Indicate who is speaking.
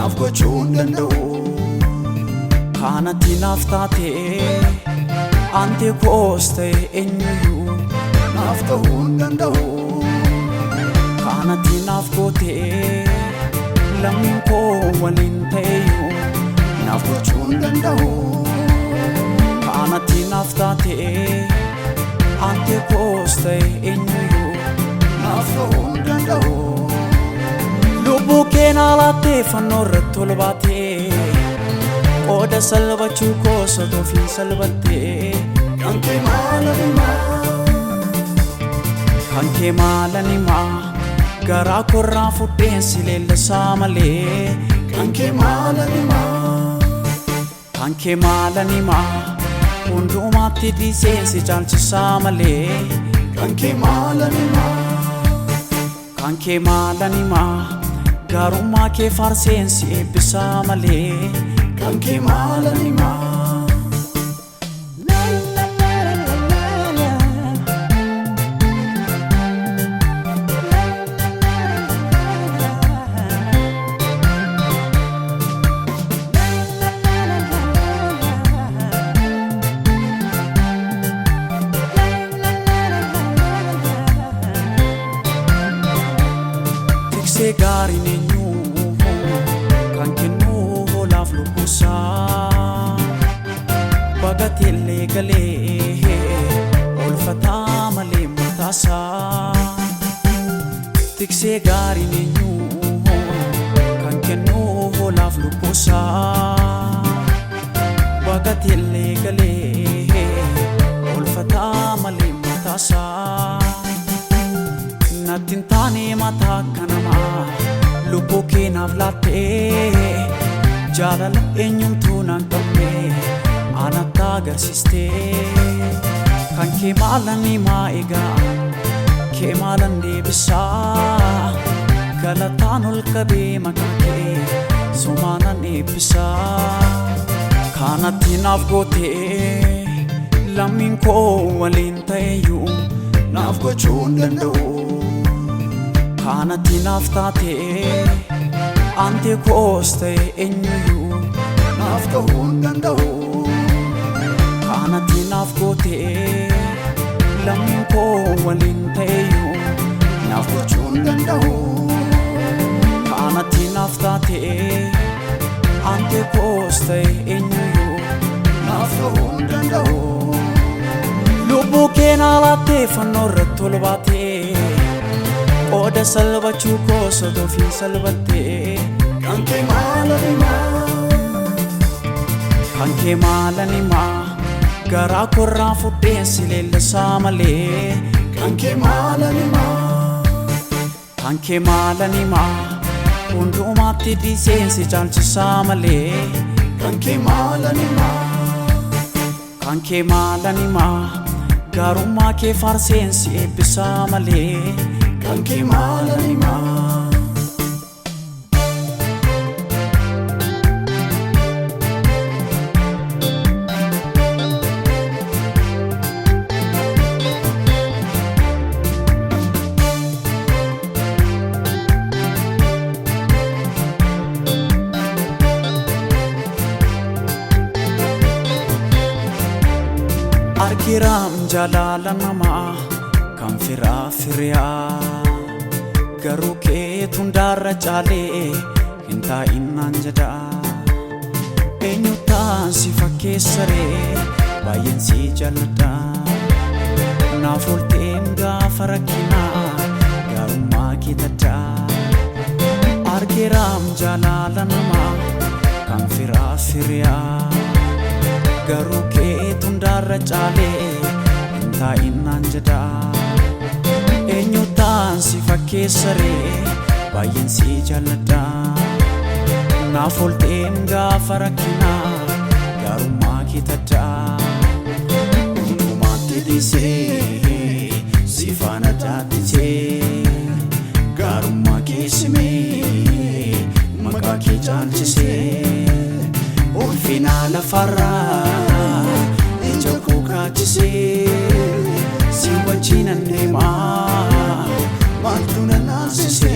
Speaker 1: Naaf gochuu hin danda'u.
Speaker 2: Kanatti naaf taate ante koos ta'e eenyuyyuu
Speaker 1: Naaf ta'uu hin danda'u.
Speaker 2: Kanatti naaf goote lammiin koo waliin ta'eyyuu
Speaker 1: Naaf gochuu hin danda'u.
Speaker 2: Kanatti naaf taate ante koos ta'e eenyuyyuu
Speaker 1: Naaf ta'uu hin danda'u.
Speaker 2: Lubbuu kee naa laattee fannoo irratti ol baatee qooda salphachuu koos otoo ofiin salphattee
Speaker 1: Kan kee maalan himaa?
Speaker 2: Kan kee maalan himaa garaa korraa fudheen si leellisaa malee
Speaker 1: Kan kee maalan himaa?
Speaker 2: Kan kee maalan himaa hundumaatti dhiiseen si caalchisaa malee
Speaker 1: Kan kee maalan himaa?
Speaker 2: Kan kee maalan himaa gaarummaa kee faarseen si eebbisaa malee
Speaker 1: Kan kee maalan himaa?
Speaker 2: Tiksee gaariin eenyu kan kennu hoolaaf lubbuusaa bagateellee galee oolfataa malee mataasaa. Tiksee gaariin eenyu kan kennu hoolaaf lubbuusaa bagateellee galee oolfataa malee mataasaa. Natti hin taane mataa akka namaa lubbuu kee naaf laattee jaalala eenyumtuu naan qabne anatti agarsiistee kan kee maalan himaa egaa kee maalan deebisaa galataan ol qabee maqaa kee sumaanan eebbisaa kanatti naaf gootee lammiin koo waliin ta'eyyuu
Speaker 1: Naaf gochuu hin danda'u.
Speaker 2: Kanatti naaf taate ante koos ta'e eenyuyyuu
Speaker 1: Naaf ta'uu hin danda'u.
Speaker 2: Kanatti naaf goote lammiin koo waliin ta'eyyuu
Speaker 1: Naaf gochuu hin danda'u.
Speaker 2: Kanatti naaf taate ante koos ta'e eenyuyyuu
Speaker 1: Naaf ta'uu hin danda'u.
Speaker 2: Lubbuu kee naa laattee fannoo irratti ol baatee qooda salphachuu koos otoo ofiin salphattee
Speaker 1: Kan kee maalan himaa?
Speaker 2: Kan kee maalan himaa garaa korraa fudheen si leellisaa malee
Speaker 1: Kan kee maalan himaa?
Speaker 2: Kan kee maalan himaa hundumaatti dhiiseen si caalchisaa malee
Speaker 1: Kan kee maalan himaa?
Speaker 2: Kan kee maalan himaa gaarummaa kee faarseen si eebbisaa malee
Speaker 1: Kan kee maalan himaa?
Speaker 2: Argiraam jaalala namaa kan firaa firiyaa garuu keetu hundaarra caalee hin taa'innaan jedha eenyu taan si fakkeessaree baay'een si jaalladha naaf oolteen gaafa rakkinaa gaarummaa kee taddaa Argiraam jaalala namaa kan firaa firiyaa garuu keetu hundaarra caalee hin taa'innaan jedha eenyu taan si fakkeessaree baay'een si jaalladha naaf oolteen gaafa rakkinaa gaarummaa kee taddaa
Speaker 1: Hundumaatti dhiisee si faana dhaabbatee gaarummaa kee simee maqaa kee caalchisee ulfina lafarraa ija koo kaachisee si wajjinan deemaa maaltu na naasisee.